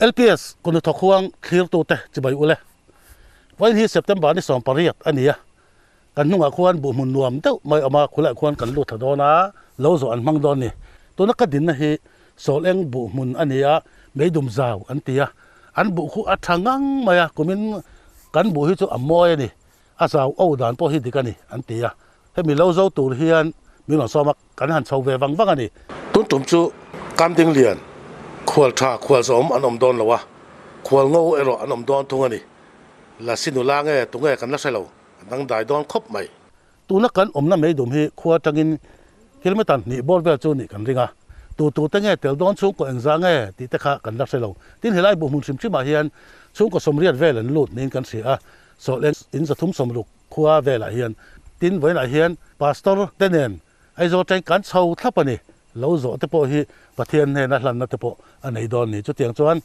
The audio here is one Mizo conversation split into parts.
LPS Kunu Thawkhuang thlirtute chibai ule. Vawiin hi September ni 18 a ni a, kan hnungah khuan buhhmun nuam deuh mai awm a, khulaiah khuan kan lut thla dawn a, lo zawh an hmang dawn a ni. Tuna ka dinna hi Sawleng buhhmun a ni a, meidum zau an ti a, an buh khu a tha ngang mai a, kumin kan buh hi chu a mawi a ni, a zau o dan pawh hi dik a ni an ti a, hemi lo zo tur hian min rawn sawm a. Kan han chho ve vang vang a ni. Tun tum chu Kamding lian, khual tha, khual zawm an awm dawn lo a, khual ngo erawh an awm dawn thung a ni. Lasi nula nge tunge kan la hre lo, a dangdai dawn khawp mai. Tuna kan awmna meidum hi khua atangin kilometer hnih bawr vel chu nih kan ring a, tu tu te nge tel dawn chhungkaw engzah nge tih te kha kan la hre lo. Tin helai buhhmun hrim hrimah hian chhungkaw sawmriat vel an lut niin kan hria a, sawhleng in 360 Khua velah hian tin vawiinah hian Pastor te nen Aizawl teng kan chho thlap a ni. Lo zawh te pawh hi Pathian hnena hlanna te pawh a nei dawn ni. Chutiang chuan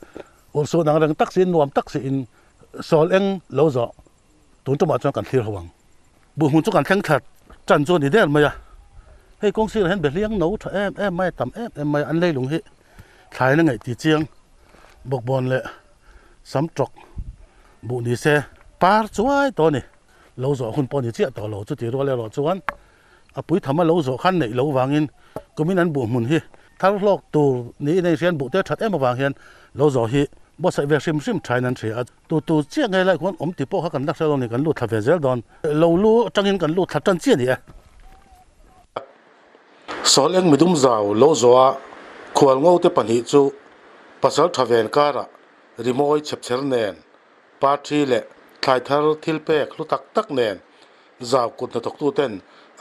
urhsuh dang reng tak siin nuam tak siin sawl eng lo zawh tun tumah chuan kan thlir ho ang. Buhhmun chu kan thleng thla tan chu a ni der mai a. Hei kawng sirah hian behliang no tha em em mai a tam em em mai a, an leilung hi thlain a ngaih ti chiang bawkbawn leh sam tawk buh ni se par chuai tawh a ni. Lo zawh hun pawh ni chiah tawh lo chuti rual erawh chuan a puitham a lo zawh khan neih lo vangin kumin an buh hmun hi thar hlawk tur niin a inhriat buh te that em avang hian lo zawh hi buatsaih ve hrim hrim thain an hria a. Tu tu chiah nge lai khuan awm ti pawh kha kan la hre lo ni kan lut thla ve zel dawn. Lo lu atangin kan lut thla tan chiah a ni e. Sawl eng midum zau lo zawha khual ngo te pahnih chu pasal tha ven karah rimawi chhepchher nen party leh thlai thar thil pek hlu tak tak nen zau kut hnathawktu ten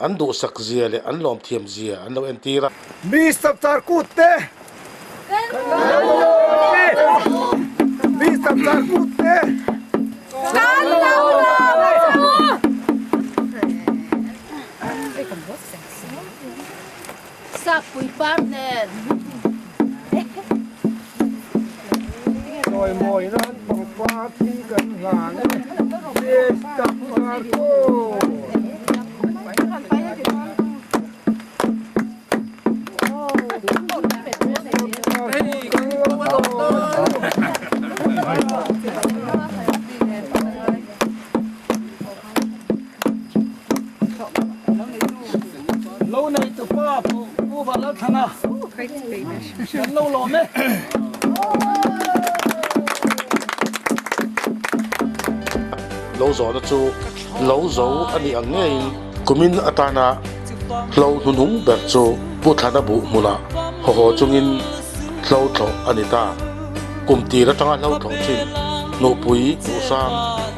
an duhsak zia leh an lawm thiam zia an lo entir a. Mister Tarkut te Mister Tarkut te Kan lo lawm a chu! Sakpui par nen. Sawi mawi nan pangpar thi kan hlan e, Fiesta Marco. Lo nei tu pa pu Pu Vanlalthana kan lo lawm e. Lo zawhna chu lo zo a nih ang ngeiin kumin atana hlo hnuhnung ber chu Pu Thlana buh hmunah haw haw chungin hlo thlawh a ni ta. Kum tir atanga hlo thlawh thin Nuhpui, Nuhhrang,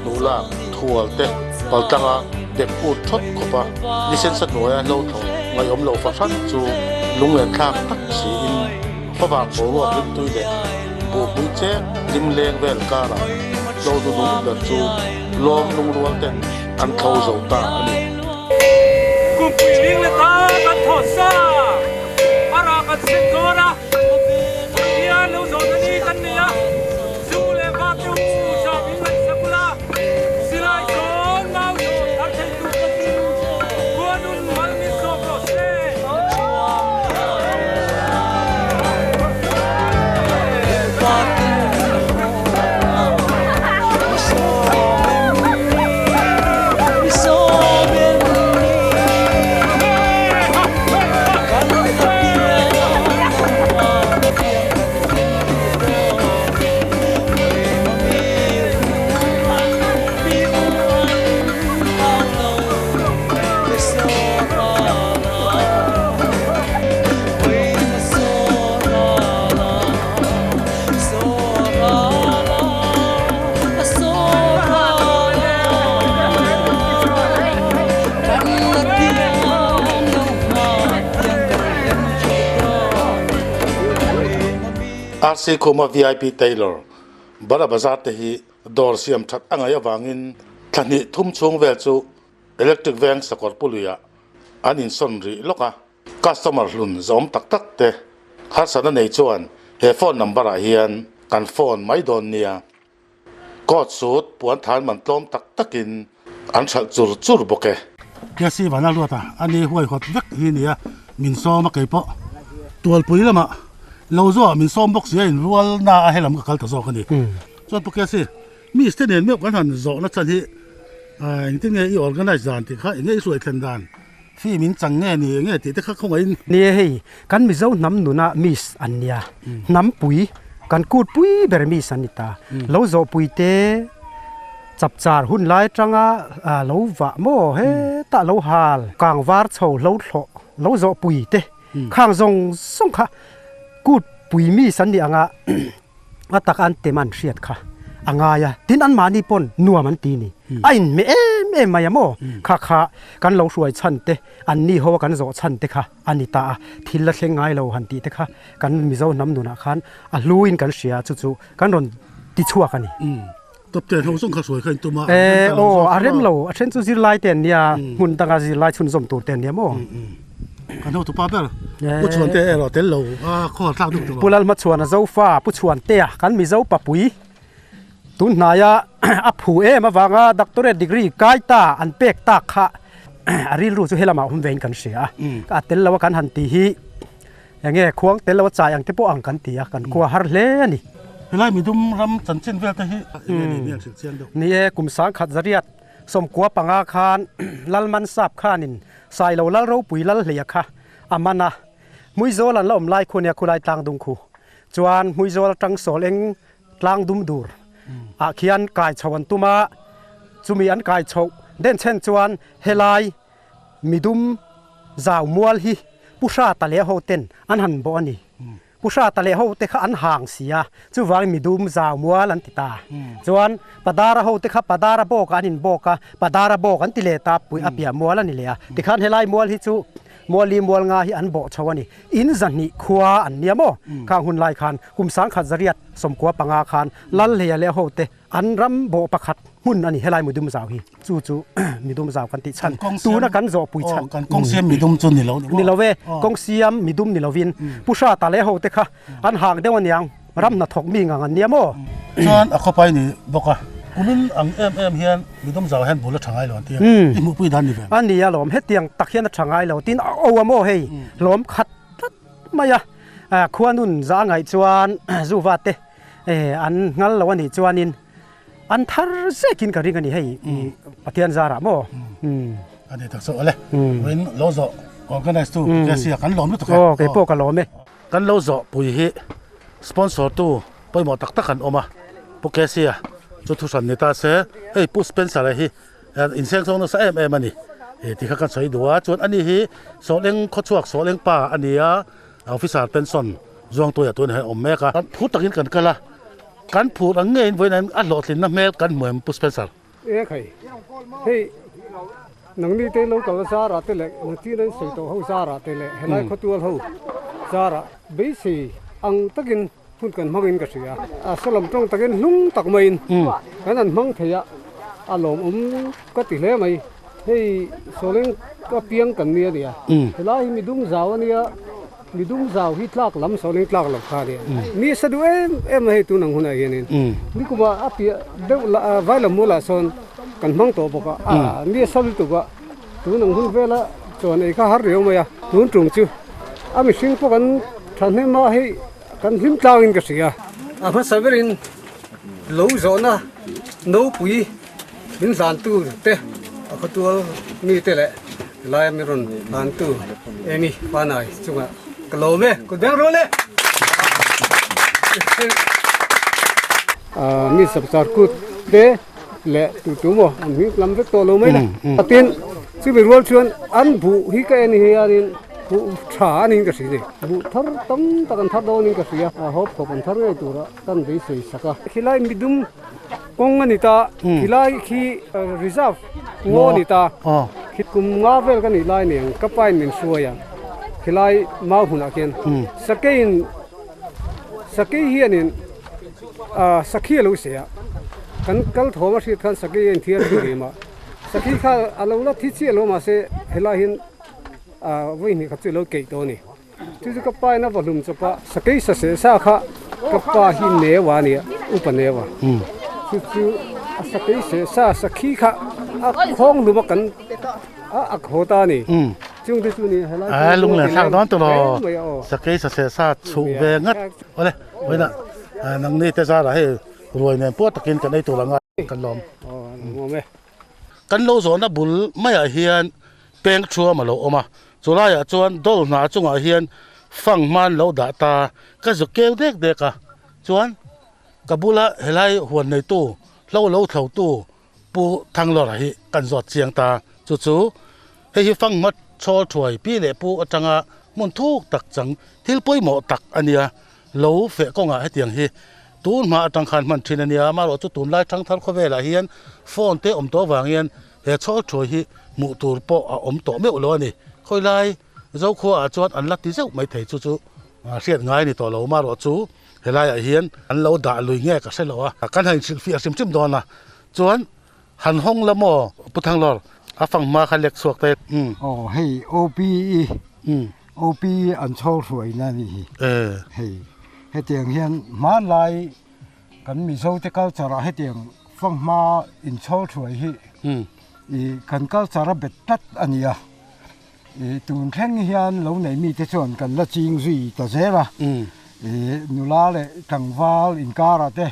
Nuhlak, Thual te paltlanga dep ut thawt khawp a, ni sensa hnuaia hlo thlawh ngaihawm lo fahran chu lunglen thlak tak siin favang boruak rimtui leh buhpui chek lim leng vel karah hlo hnunung ber chu lawm lungrual ten an thlo zo ta a ni. Kumpui ling le ta kan thaw sa a ra kan sen dawn a, Pathian lo zawhna ni kan nei a. Zu leh va te u zam in ngaihsak ula, silai zawn mau zawn thar thei tu takin khua nun mal min sawm rawh se. RC Khuma VIP Tailor, Bara Bazar te hi dawr siam that a ngaih avangin thla hnih thum chhung vel chu Electric Veng sakawr puluiah an insawn rih lawk a. Customer hlun zawm tak tak te harsatna nei chuan he phone number ah hian kan phone mai dawn nia. Coat suit puan than man tlawm tak takin an hralh chur chur bawk e. Kesi vana luat a, a ni huaihawt vek hi nia min sawm a keipawh. Tualpui lamah Lo zawh ah min sawm bawk si a inrual na a helam ka kal ta zawk a ni. Chuan Pu Casey, Miss te nen meuh kan han zawhna chan hi engtin nge i organize dan tih kha, enge i hruai thlen dan, fee min chang nge ni enge tih te kha khawngaihin. Ni e hei, kan Mizo hnam nuna Miss an nia, hnam pui, kan kut pui ber Miss an ni ta. Lo zawhpui te chapchar hun lai atanga lo vah maw hetah lo hal, kang var chho hlo thlawh lo zawhpui te khang zawng zawng kha kut pui Miss an nih anga a tak an tem an hriat kha a ngai a, tin anmahni pawn nuam an ti ni. A inhmeh em em mai a maw? Kha kha kan lo hruai chhan te, anni ho a kan zawh chhan te kha a ni ta a, thil la thleng ngai lo han tih te kha kan Mizo hnam nunah khan a hluin kan hria a, chu chu kan rawn ti chhuak a ni. Top ten ho zawng kha hruai kha in tum a, an rem ta lo zawk. Aw, a rem lo, a then chu zirlai te an nia, hmun danga zirlai chhunzawm tur te an nia maw? Kan hotupa ber, Pu Chhuante erawh tel lo a khaw thlak deuh tur. Pu Lalhmachhuana Zofa, Pu Chhuantea, kan Mizo papui tun hnaia a phu em avanga doctorate degree kai ta an pek tak kha a rilru chu helamah awm vein kan hria a, a tel lo a kan han tih hi Enge khuang tel lo a chai ang te pawh ang kan ti a, kan khua har hle a ni. Helai midum ram chanchin vel te hi enge ni ni an hrilh chiang deuh. Ni e, kum sangkhat zariat sawmkua panga khan Lalman Sap khanin Sailo Lal ropui Lal hleia kha a man a, Hmuizawl an la awm lai khu nia khulai tlang dung khu chuan Hmuizawl atang sawl eng tlang dum dur ah khian kai chho an tum a, chumi an kai chhoh denchhen chuan helai Midum zau mual hi Pu Hrata leh ho ten an han bawh a ni. Pu Hrata leh ho te kha an hang si a, chuvangin midum zau mual an ti ta. Chuan Padara ho te kha Padara bawkah an inbawk a, Padara bawk an ti leh ta, pui a piah mual a ni leh a. Tikhan helai mual hi chu Muali mual nga hi an bawh chho a ni. In zahnih khua an nia maw? Khang hun lai khan kum sangkhat zariat 95 khan Lalhleia leh ho te An ram bawh pakhat hmun a ni helai midum zau hi chu chu midum zau kan tih chhan tuna kan zawh pui chhan kan kawng siam midum chu ni lo ni lo e kawng siam midum ni lovin pu Hrata leh ho te kha an hang deuh aniang ram hnathawk mi ngang an nia maw chuan a khawpai ni bawk a kumin ang em em hian midum zau hian bul a tha ngai lo an ti a i hmuhpui dan ni ve a ni a lawm hetiang tak hian a tha ngai lo tin a o a maw hei hlawm khat tlat mai a khuanun za ngaih chuan zuva te E an nghal lo a nih chuanin an thar zekin ka ring a ni hei Pathian zarah maw. A ni tak chu ale vawiin lo zawh organize tu KC a kan lawm lutuk e. Aw kei pawh ka lawm e. Kan lo zawh pui hi sponsor tu pawimawh tak tak an awm a Pu KC a chu thuhran ni ta se hei Pu Spencer a hi inseng chhawng nasa em em a ni tih kha kan sawi duh a chuan ani hi Sawhleng khawchhuak Sawhleng pa a ni a. Officer pension Zuangtuia tun hian awm mek a. Phur takin kan kal a, kan phur ang ngeiin vawiin a hlawhtlinna hmel kan hmu em Pu Spencer? E khai, hei nangni te lo kal zarah te leh natin an sawi tawh ho zarah te leh helai khawtual ho zarah beisei ang takin hun kan hmangin ka hria. A salam tawng takin hlung tak maiin kan han hmang thei a, a lawmawm ka ti hle mai. Hei Sawleng ka piang kan ni a nia, helai hi midum zau a nia, midum zau hi tlak lam Sawleng tlak lo kha a nia. Mi sa duh em em a hei tun ang hunah hianin nikumah a piah deuh lah Vailam mualah sawn kan hmang tawh bawk a, mi a sa lutuk a, tun ang hun vela chuan ei kha har riau mai a, tun tum chu a mihring pawh kan thahnem a hei kan hlim tlangin ka hria. A hmasa berin lo zawhna nopui. Min hlantu te a khawtual mite leh helai min rawn hlantu Amy Panai chungah ka lawm e, kut beng rual e. Mi Sapchar kut te leh tu tu maw an hming lam vek tawh lo mai la. Tin, chumi rual chuan an buh hi ka en hianin buh tha a niin ka hria ni. Buh thar tam tak an thar dawnin ka hria, hawp khawp an thar ngei tura kan beisei sak a. Khilai midum Kawng a ni ta, khilai khi reserve ngaw a ni ta, khi kum nga vel ka nih lai nen ka pain min hruai a, khilai mau hmunah khian sakeiin sakei hianin sakhi a lo seh a, kan kal thawm a hriat khan sakei a inthiar thei rih mah, sakhi kha a lo la thi chiah lo mahse helai hian vawi hnih khat chu a lo keih tawh a ni. Chu chu ka pa in a va hlum chawp a, sakei sa seh sa kha ka pa hi neu a nia, upa neu a. Chu chu a sakei seh sa sakhi kha a khawng hlum a kan a ak haw ta a ni. Chung te chu ni helai A lunglen thlak dawn tawh lo. Sakei sa seh sa chhuh ve ngat. Awle, vawiinah nangni te zarah hei ruai nen puat takin kan ei tur anga kan lawm. Kan lo zawhna bul maiah hian peng thuam a lo awm a, chulaiah chuan dawr hna chungah hian fang hman lo dah ta ka zuk keu dek dek a, chuan ka bula helai huan neitu hlo lo thlotu Pu Thanglawra hi kan zawt chiang ta, chu chu hei hi fanghma chhawl thuai pi leh pu atanga hmun thuk tak chang thil pawimawh tak a nia, lo feh kawngah hetiang hi tun hma atang khan hman thin a nia, amaherawh chu tunlai thangthar khawvelah hian phone te awm tawh avang hian he chhawl thuai hi hmuh tur pawh a awm tawh meuh lo a ni, khawilai Zokhuaah chuan an la ti zeuh mai thei chu chu hriat ngai a ni tawh lo, amaherawh chu Helaiah hian an lo dah lui nge ka hre lo a, kan han inhrilhfiah hrim hrim dawn a, chuan han hawng la maw Pu Thanglawr, a fang hma kha lek chhuak ta e. Aw hei OPE, OPE an chhawr hruaina a nih hi. Hei hetiang hian hmanlai kan Mizote culture ah hetiang fang hma inchhawr hruai hi i kan culture a bet tlat a ni a. I tun thleng hian lo nei mite chuan kan la ching zui ta zel a, i nula leh tlangval inkarah te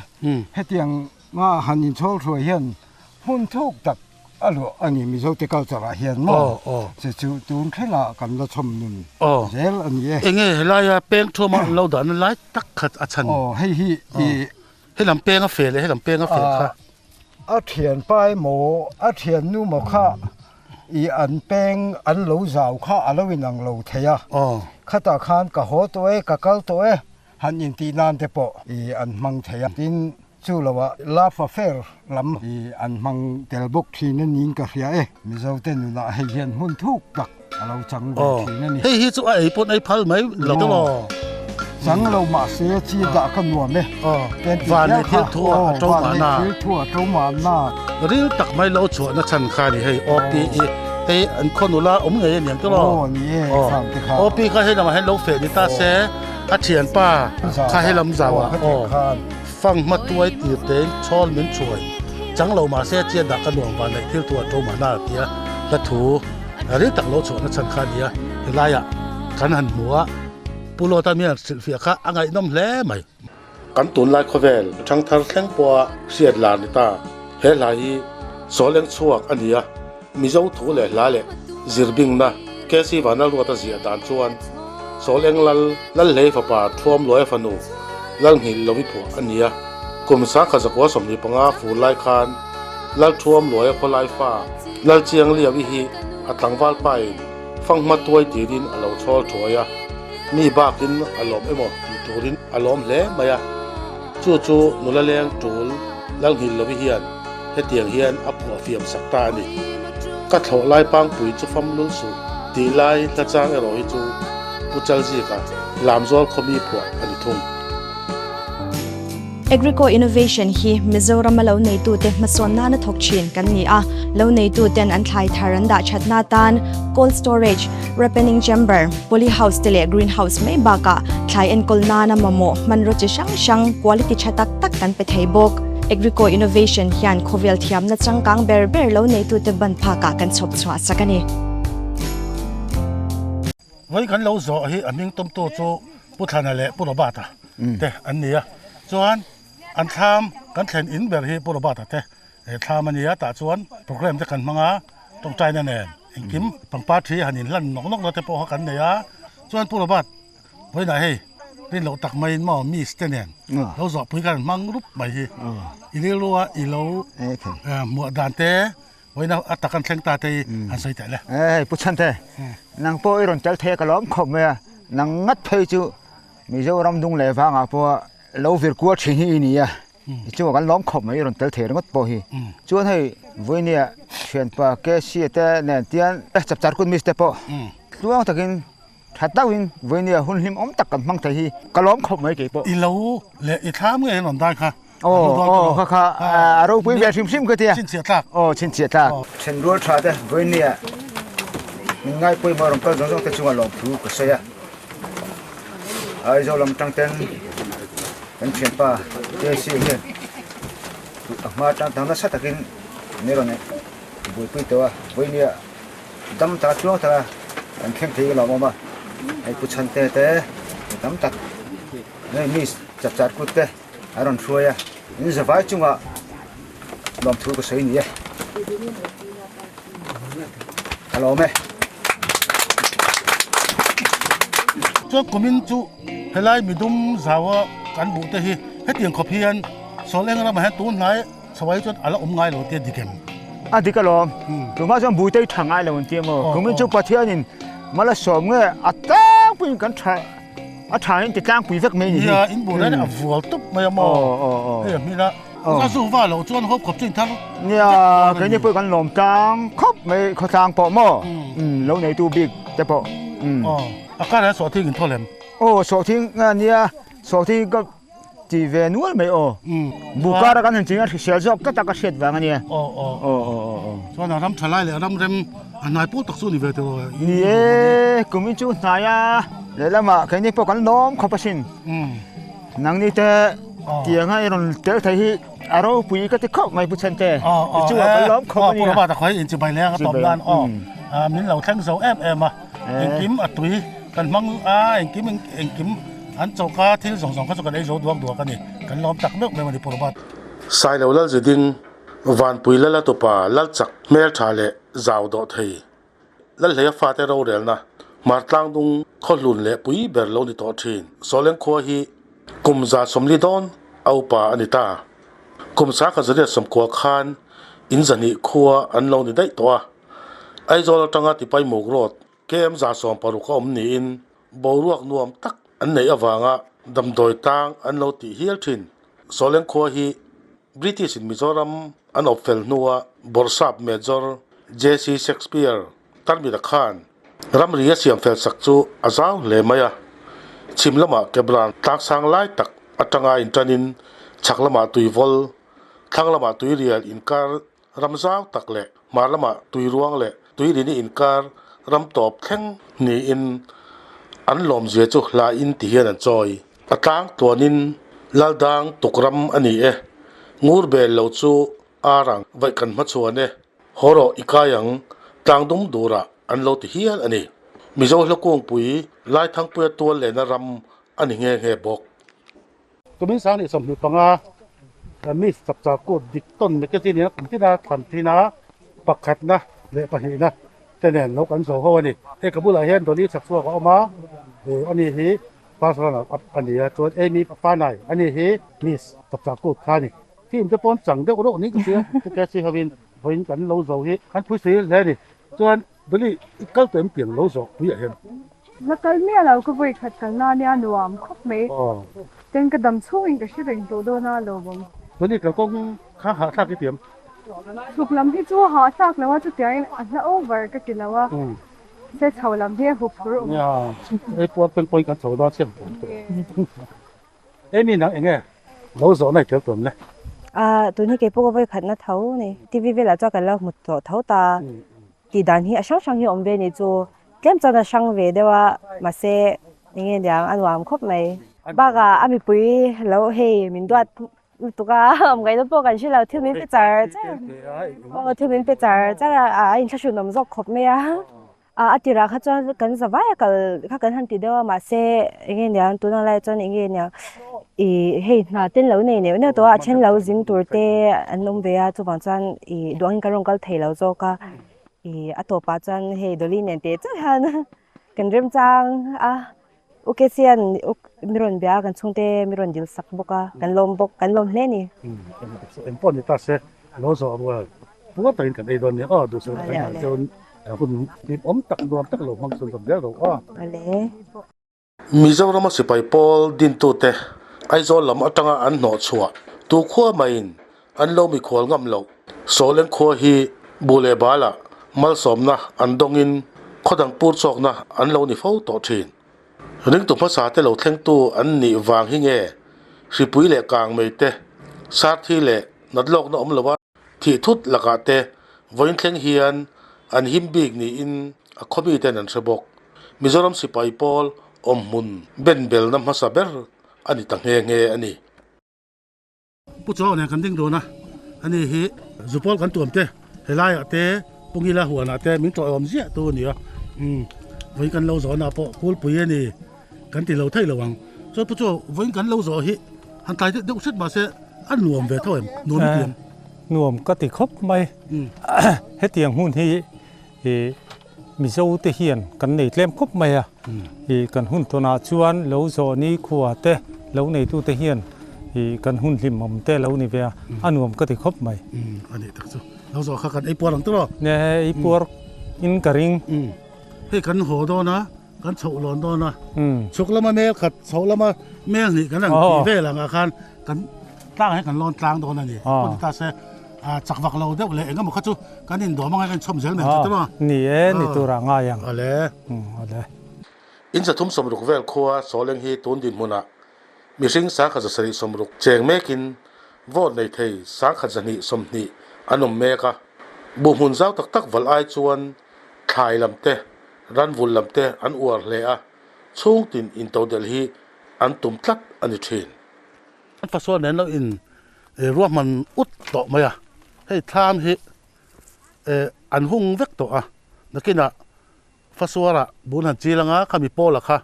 hetiang nga han inchhawl hruai hian hmun thuk tak a luah a ni Mizote culture ah hian maw che chu tun thlengah kan la chhawm nun zel a ni e. Enge helaia peng thuama an lo dahna lai tak khat a chhan? Aw hei hi i. Helam peng a feh leh helam peng a feh kha. A thianpa emaw a thiannu maw kha I an peng an lo zau kha a lo inang lo thei a, khatah khan ka haw tawh e, ka kal tawh e han intih nan te pawh i an hmang thei a. Tin, chu loah love affair lam i an hmang tel bawk thin a niin ka hria e. Mizote nunah hei hian hmun thuk tak a lo chang ve thin a ni. Hei hi chu a ei pawn ei phal mai lo tawh aw. Chang lo mahse chi dah ka nuam e. Van leh thil thu a to mahna. Van leh thil thu a to mahna. Ril tak mai lo chhuahna chhan kha ni hei OP i hei an khaw nula awm ngei a niang tawh aw. Ni e khang te kha. OP kha hei lamah hian lo feh ni ta se a thianpa kha he lam zau ah aw fang hma tuai tir tein chhawl min chhuai chang lo mahse chian dah ka nuam van leh thil thu a to mahna a tia hla thu ril tak lo chhuahna chhan kha a ni a helaiah kan han hmu a. Pu Lawta mian hrilhfiah kha a ngaihnawm hle mai. Kan tunlai khawvel thangthar thleng pawha hriat lar ni ta. He hla hi sawl eng chhuak a ni a, Mizo thu leh hla leh zirbingna KC Vanlalruata ziah dan chuan sawl eng lal Lalhlei fapa Thuamluaia fanu Lalnghilh Lovi phuah a ni a. Kum 1925 fur lai khan Lalthuamluaia khawlai fa Lalchiangliaui hi a tlangval pain Fanghma tuai tirin a lo chhawl thuai a, mi bakin a lawm emaw tih turin a lawm hle mai a. Chu chu nula leng tul Lalnghil Lovi hian hetiang hian a phuah fiam sak ta a ni. Ka thlawh lai pangpui chu fam lul suh tih lai hla chang erawh hi chu Pu Chalzika Lamzawl khawmi phuah a ni thung. Agrico Innovation hi Mizorama lo neitute hmasawn nana thawk thin kan ni a, lo neituten an thlai thar an dah thatna atan cold storage, ripening chamber, poly house te leh green house mai bakah thlai enkawl nana mamawh hmanraw chi hrang hrang quality tha tak tak kan pe thei bawk. Agrico Innovation hian khawvel thiamna changkang ber ber lo neitute ban phakah kan chhawp chhuah sak a ni. Vawi kan lo zawh hi a hming tumtu chu Pu Thlana leh Pu Robert-a te an ni a, chuan an thlam kan thlen in ber hi Pu Robert-a te thlam a ni a, tah chuan programme te kan hmang a, tawngtaina nen engkim pangpar thi han inhlan nawk nawk na te pawh kha kan nei a, chuan Pu Robert vawiinah hei rin loh tak maiin maw miss te nen lo zawhpui khan an hmang rup mai hi i rilrua i lo hmuah dan te Vawiina a tak an thleng ta te hi an sawi teh le. Hei Pu Chhante, nang pawh i rawn tel thei a ka lawm khawp mai a, nang ngat phei chu Mizoram dung leh vangah pawh lo vir kual thin hi i ni a, i chungah kan lawm khawp mai i rawn tel thei ringawt pawh hi. Chuan hei Vawinia thianpa KC te nen tian chapchar kut miss te pawh tluang takin tha tauhin Vawinia hun hlim awm tak kan hmang thei hi ka lawm khawp mai kei pawh. I lo leh i thlam ngei an rawn dai kha. Aw aw kha kha a ropui ve hrim hrim ka tia. Chhinchhiah tlak. Aw chhinchhiah tlak. Thenrual tha te Vawinia min ngaipawimawh rawn kal zawng zawng te chunga lawmthu ka sawi a. Aizawl lam tang ten kan thianpa KC hian a hma tang tang nasa takin min rawn buaipui tawh a. Vawinia dam taka tluang taka. Kan thleng thei ka lawm awm a, hei Pu Chhante te mi tam tak hei Miss Chapchar Kut te a rawn hruai a, in zavai chungah lawmthu ka sawi ni e. Ka lawm e. Chuan kumin chu helai midum zaua kan hmuh te hi hetiang khawp hian sawl eng ramah hian tun hnai chho ai chuan a la awm ngai lo tia dik em? A dik alawm. Tumah chuan buite hi tha ngai lo an ti emaw? Kumin chu Pathianin mal a sawm nge a tlangpuiin kan tha a tha in ti tlangpui vek mai ni hi. Nia, in buh reng a vual tup mai a maw? Hei a hming a. A zu va loh chuan hawp khawp chu in thar. Nia, keini pawh kan lawm tlang khawp mai khawtlang pawh maw? Lo neitu bik te pawh. A karah sawhthing in thaw lem. Aw, sawhthing nia, sawhthing ka ti ve nual mai aw. Bukara kan han ching a hrisel zawk tlat a ka hriat vang a nia. Aw aw aw aw. Chuan a ram tha lai leh a ram rem a hnai pawl tak chu ni ve teh aw. Ni e, kum in chu hnai a lehlamah keini pawh kan lawm khawp asin. Nangni te tianga i rawn tel thei hi a ropui ka ti khawp mai Pu Chhente. I chungah kan lawm khawp a nia. Aw Pu Robert a khawi inchibai leng a tawp nan aw min lo thleng zo em em a. Engkim a tui kan hmang a engkim engkim an choka thil zawng zawng kha chu kan ei zo duak duak a ni. Kan lawm tak meuh meuh a ni Pu Robert. Sailo Lalziding, Vanpui Lala tupa Lalchak hmeltha leh zau dawh thei. Lalhleia fate rorelna Hmartlangdung khawhlun leh pui ber lo ni tawh thin. Sawleng khua hi kum 140 dawn a upa a ni ta. Kum sangkhat zariat sawmkua khan in zahnih khua an lo ni daih tawh a. Aizawl atanga Tipaimuk Road KM 160 a awm niin boruak nuam tak an neih avanga damdawi tlang an lo tih hial thin. Sawleng khua hi British in Mizoram an awp fel hnua Bawrhsap Major JC Shakespeare Tarmita khan ramri a siam fel sak chu a zau hle mai a. Chhim lamah Kebran tlangsang lai tak atanga inṭanin chhak lamah tuivawl, thlang lamah tuirial inkar ram zau tak leh hmar lamah tuiruang leh tuirini inkar ram tawp thleng niin an lawmzia chu hlain ti hian an chawi. A tlang tuanin Laldang tukram a ni e. Ngur bel lo chu ar ang vaih kan hmachhuan e. Haw rawh i kai ang tlang dum durah an lo ti hial a ni. Mizo Hlakungpui Laithangpuia tual lehna ram a ni nghe nghe bawk. Tumin 2025 Miss Chapchar Kut dik tawn magazine in a kum tina thlan thin a, pakhatna leh pahnihna te nen lo kan zo ho a ni. Hei ka bulah hian Dolly Chhakchhuak a awm a, ani hi First runner up a ni a, chuan Amy Fanai a ni hi Miss Chapchar Kut kha a ni. Team te pawn chang deuh reuh niin ka hria, Casey hovin vawiin kan lo zo hi kan phui si hle a ni. Chuan Dolly i kal tawh em piang lo zawk puiah hian? La kal miah lo, ka vawi khat kal na nia nuam khawp mai. Ten ka dam chhungin ka hre reng tawh dawn a lawmawm. Dolly kalkawng kha hahthlak i tiam? Chhuk lam hi chu hahthlak lo a, chutiangin a hla over ka ti lo a. Se chho lam hi a hup phur awm. Nia, hei puar peng pawhin kan chho dawn chiang tawh ang. Amy nang enge lo zawhna i tel tawm le? A, tun hi keipawh ka vawi khatna tho ni. TV velah chuan kan lo hmu tawh tho ta. Tih dan hi a hrang hrang hi a awm ve ni chu. Tlem chuan a hrang ve deuh a, mahse enge niang a nuam khawp mai. Bakah a mipui lo hei min duat lutuk a awm ngaihna pawh kan hre lo thil min pe char char aw thil min pe char char a a inthlahrun awm zawk khawp mai a a a tirah kha chuan kan za vai a kal kha kan han ti deuh a mahse eng nge niang tunah lai chuan eng nge niang ih hei hna te an lo nei neuh neuh tawh a a then lo zin tur te an awm ve a chuvang chuan ih duh angin kan rawn kal thei lo zawk a ih a tawpah chuan hei Dolly nen teh chiah hian kan remchang a. U Kesian mi rawn bia a, kan chhungte mi rawn dil sak bawk a, kan lawm bawk, kan lawm hle a ni. Eng pawh ni ta se, lo zawh rual puar takin kan ei dawn nia aw, duhsakna kan hal chuan hun hlimawm tak nuam tak lo hmang chhun zawm zel rawh aw. Awle. Mizorama sipai pawl dintute Aizawl lam atanga an hnawh chhuah tu khua maiin an lo mikhual ngam loh. Sawleng khua hi bu leh balah malsawmna an dawngin khaw dang pur chawkna an lo ni fo tawh thin. Ringtu hmasa te lo thlengtu an nih vang hi nge hripui leh kang mei te, sarthi leh natlawkna awm lova thih thut lakah te vawiin thleng hian an him bik niin a khawmi ten an hre bawk. Mizoram sipai pawl awmhmun benbelna hmasa ber a ni ta nghe nghe a ni. Pu Chaw nen kan ding dawn a, ani hi Zupawl kan tuam te helaiah te Pungila huanah te min tawh awm ziah tu a ni a, umm Vawiin kan lo zawhna pawh kulpui a ni kan ti lo thei lo ang. Chuan pu chu vawiin kan lo zawh hi han tlai deuh deuh hret mahse a nuam ve tho em? Nuam i ti em? Nuam ka ti khawp mai. Hetiang hmun hi ih Mizo te hian kan nei tlem khawp mai a. Ih kan hun tawnah chuan lo zawh ni khua te lo neitu te hian ih kan hun hlimawm te lo ni ve a, a nuam ka ti khawp mai. A nih tak chu. Lo zawh kha kan ei puar ang tawh aw? Nge ei puar in ka ring. Hei kan haw dawn a, kan chhoh lawn dawn a, chhuk lama mel khat, chhoh lama mel hnih kan ang tih vel ang ah khan kan tlang hi kan lawn tlang dawn a ni. Pawh ni ta se, chak vak lo deuh leh engemaw kha chu kan indawm anga kan inchhawm zel mai ang chu tawh aw? Ni e, ni turah ngai ang. Awle. Awle. In zathum sawmruk vel khua Sawleng hi tun dinhmunah mihring sangkhat zasarih sawmruk cheng mekin Vote nei thei 1220 an awm mek a, buhhmun zau tak tak valh ai chuan thlai lam te, ranvul lam te an uar hle a, chhungtin intodelh hi an tum tlat a ni thin. An fasual nen lo in ruahman ut tawh mai a, hei thlam hi an hung vek tawh a, nakinah Fasuara bul han chil anga khami Paula kha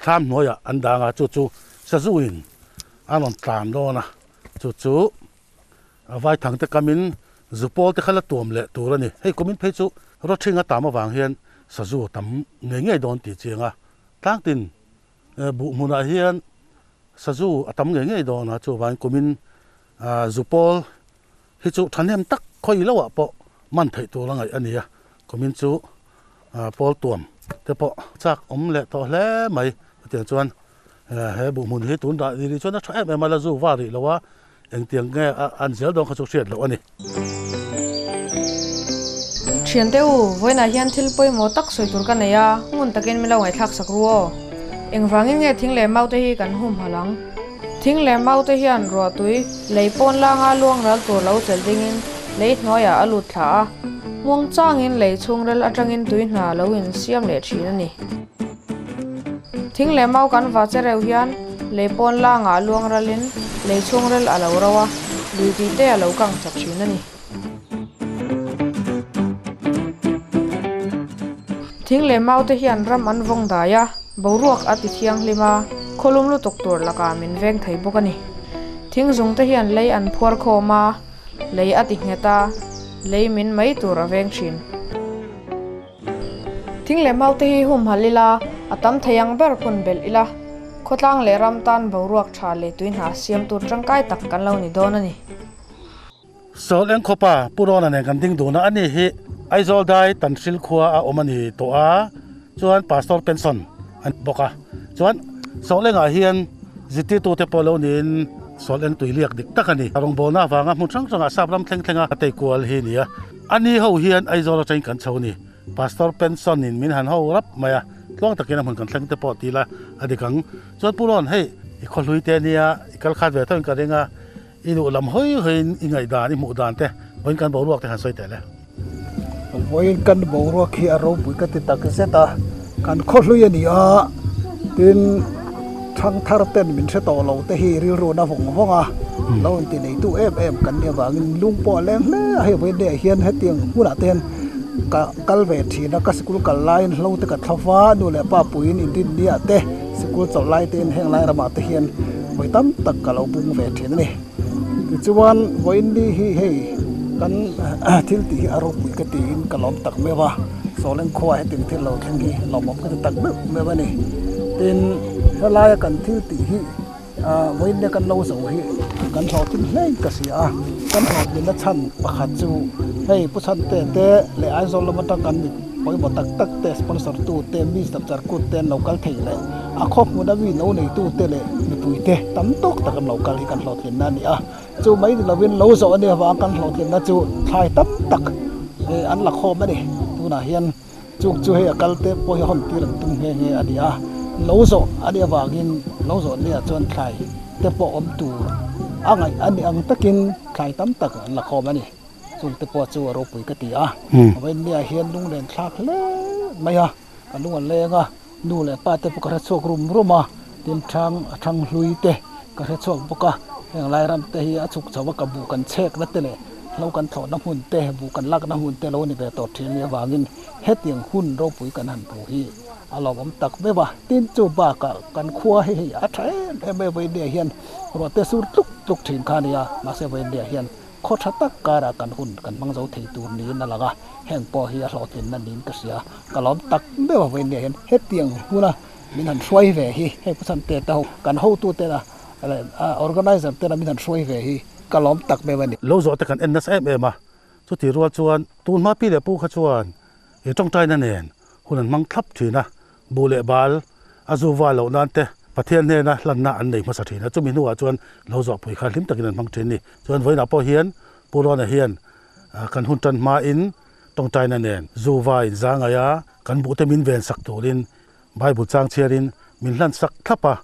thlam hnuaiah an dang a, chu chu Sazuin a rawn tlan dawn a, chu chu Vaithang te kamin zu pawl te kha la tuam leh tur a ni. Hei kumin phei chu rawthing a tam avang hian Sazu a tam ngei ngei dawn tih chiang a, tlangtin buh hmunah hian Sazu a tam ngei ngei dawn a, chuvangin kumin zu pawl hi chu thahnem tak khawi loah pawh man theih tur a ngaih a ni a, kumin chu pawl tuam te pawh chak awm leh tawh hle mai. Chutiang chuan he buhhmun hi tun dah ni chuan a tha em em a, la zu va rih lo a, engtiang nge an zel dawn kha chu hriat loh a ni. Thiante u, vawiinah hian thil pawimawh tak sawi tur ka nei a, ngun takin min lo ngaihthlak sak ru aw. Engvangin nge thing leh mau te hi kan humhalh ang? Thing leh mau te hian ruahtui lei pawn langa luang ral tur lo chelh dingin lei hnuaiah a lut thla a, muang changin lei chhungrel atangin tui hna lo insiam leh thin a ni. Thing leh mau kan va che reuh hian lei pawn langah luang ralin lei chhungrel a lo ro a, lui tui te a lo kang chak thin a ni. Thing leh mau te hian ram an vawng dai a, boruak a ti thianghlim a, khawlum lutuk tur lakah min veng thei bawk a ni. Thing zung te hian lei an phuar khawm a, lei a ti nghet a, lei min mai tur a veng thin. Thing leh mau te hi humhalh ila, a tam thei ang ber phun belh ila, khawtlang leh ram tan boruak tha leh tui hna siam tur tangkai tak kan lo ni dawn a ni. Sawl eng khawpa Pu Rawna nen kan ding dun a, ani hi Aizawl dai Tanhril khua a awm a ni tawh a, chuan Pastor Pension a ni bawk a. Chuan Sawl engah hian zirtirtute pawh lo niin Sawl eng tui liak dik tak a ni. A rawngbawlna avanga hmun hrang hrangah sap ram thleng thlenga a tei kual hi a ni a. Ani ho hian Aizawl atangin kan chho a ni. Pastor Pension in min han ho rap mai a, tluang takin a hmun kan thleng te pawh ti ila a dik ang. Chuan Pu Rawn, hei i khawhlui te ania, i kal khat ve tawhin ka ring a, I duh lam hawi hawiin i ngaihdan, i hmuh dan te vawiin kan boruak te han sawi teh le. Vawiin kan boruak hi a ropui ka ti tak zet a, kan khawhlui a ni a, tin thangthar ten min hre tawh lo te hi rilru na vawng vawng a, lo inti neitu em em kan nih avangin lung pawh a leng hle a, hei vawiin hnehah hian hetiang hmunah te hian ka kal ve thin a, ka sikul kal laiin hlo te ka thla va, nu leh pa puiin inrinniah te sikul chawlh lai tein heng lai ramah te hian Vawi tam tak ka lo bung ve thin a ni. Tichuan vawiinni hi hei kan thil tih hi a ropui ka tiin ka lawm tak meuh a, Sawleng khua hetiang thil lo thleng hi lawmawm ka ti tak meuh meuh a ni. Tin, helaia kan thil tih hi vawiinnia kan lo zo hi kan hlawhtlin hlein ka hria a, kan hlawhtlinna chhan pakhat chu hei Pu Chhante te leh Aizawl lam atang kan mit pawimawh tak tak te sponsor tu te mi chapchar kut te an lo kal thei leh a khaw hmuna mi lo nei tu te leh mipui te tam tawk tak an lo kal hi kan hlawhtlinna a ni a, chu mai ni lovin lo zawh a nih avang kan hlawhtlinna chu thlai tam tak an la khawm a ni. Tunah hian chuk chu hei a kal te pawh hi hawn tir an tum nghe nghe a ni a, lo zawh a nih avangin lo zawh nia chuan thlai te pawh awm tur a ngaih a nih ang takin thlai tam tak an la khawm a ni. Chung te pawh chu a ropui ka ti a, vawiinniah hian lunglen thlak hle mai a, ka lung a leng a, nu leh pa te pawh ka hre chhuak rum rum a, tin thang a thang hlui te ka hre chhuak bawk a, heng lai ram te hi a chhuk chho a ka buh kan chhek na te leh hlo kan thlawh na hmun te buh kan lak na hmun te lo ni ve tawh thin a nih avangin hetiang hun ropui kan han hmu hi A lawmawm tak meuh a, tin chu bakah kan khua hi hei a tha em em mai vawinia hian ruah te sur tluk tluk thin kha a nia, mahse vawinia hian khaw tha tak karah kan hun kan hmang zo thei tur niin a lang a, heng pawh hi a hlawhtlinna niin ka hria, ka lawm tak meuh a vawinia hian hetiang hmuna min han hruai ve hi hei pu Chhante te ho kan hotute la organizer te la min han hruai ve hi ka lawm tak meuh a ni. Lo zawh te kan en nasa em em a, chutih rual chuan tunhma pi leh pu kha chuan He tawngtaina nen hun an hmang thlap thin a, buh leh bal a zu va loh nan te Pathian hnena hlanna an nei hmasa thin a, chumi hnuah chuan lo zawhpui kha hlim takin an hmang thin a ni. Chuan vawiinah pawh hian Pu Rawna hian kan hun tan hmain tawngtaina nen zu va in za ngaih a, kan buhte min ven sak turin Bible chang chhiarin min hlan sak thlap a,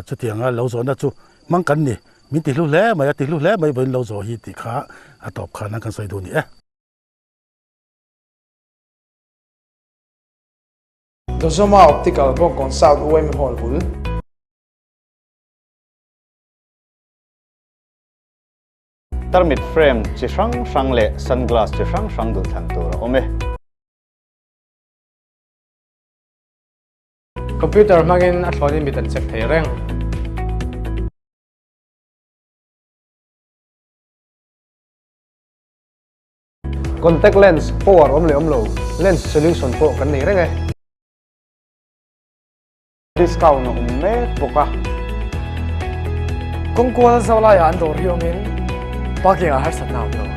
chutianga lo zawhna chu hmang kan ni, min ti hlu hle mai a, ti hlu hle mai vawiin lo zawh hi tih kha a tawp khan an kan sawi duh ni e. Dozoma Optical Bawngkawn South UM Hall bul. Tarmit frame chi hrang hrang leh sunglass chi hrang hrang duhthlan tur a awm e. Computer hmangin a thlawnin mit an check thei reng. Contact lens power awm leh awm lo, lens solution pawh kan nei reng e. Discount a awm mek bawk a. Kawngkual zau laiah an dawr hi awmin parking ah harsatna a awm lo.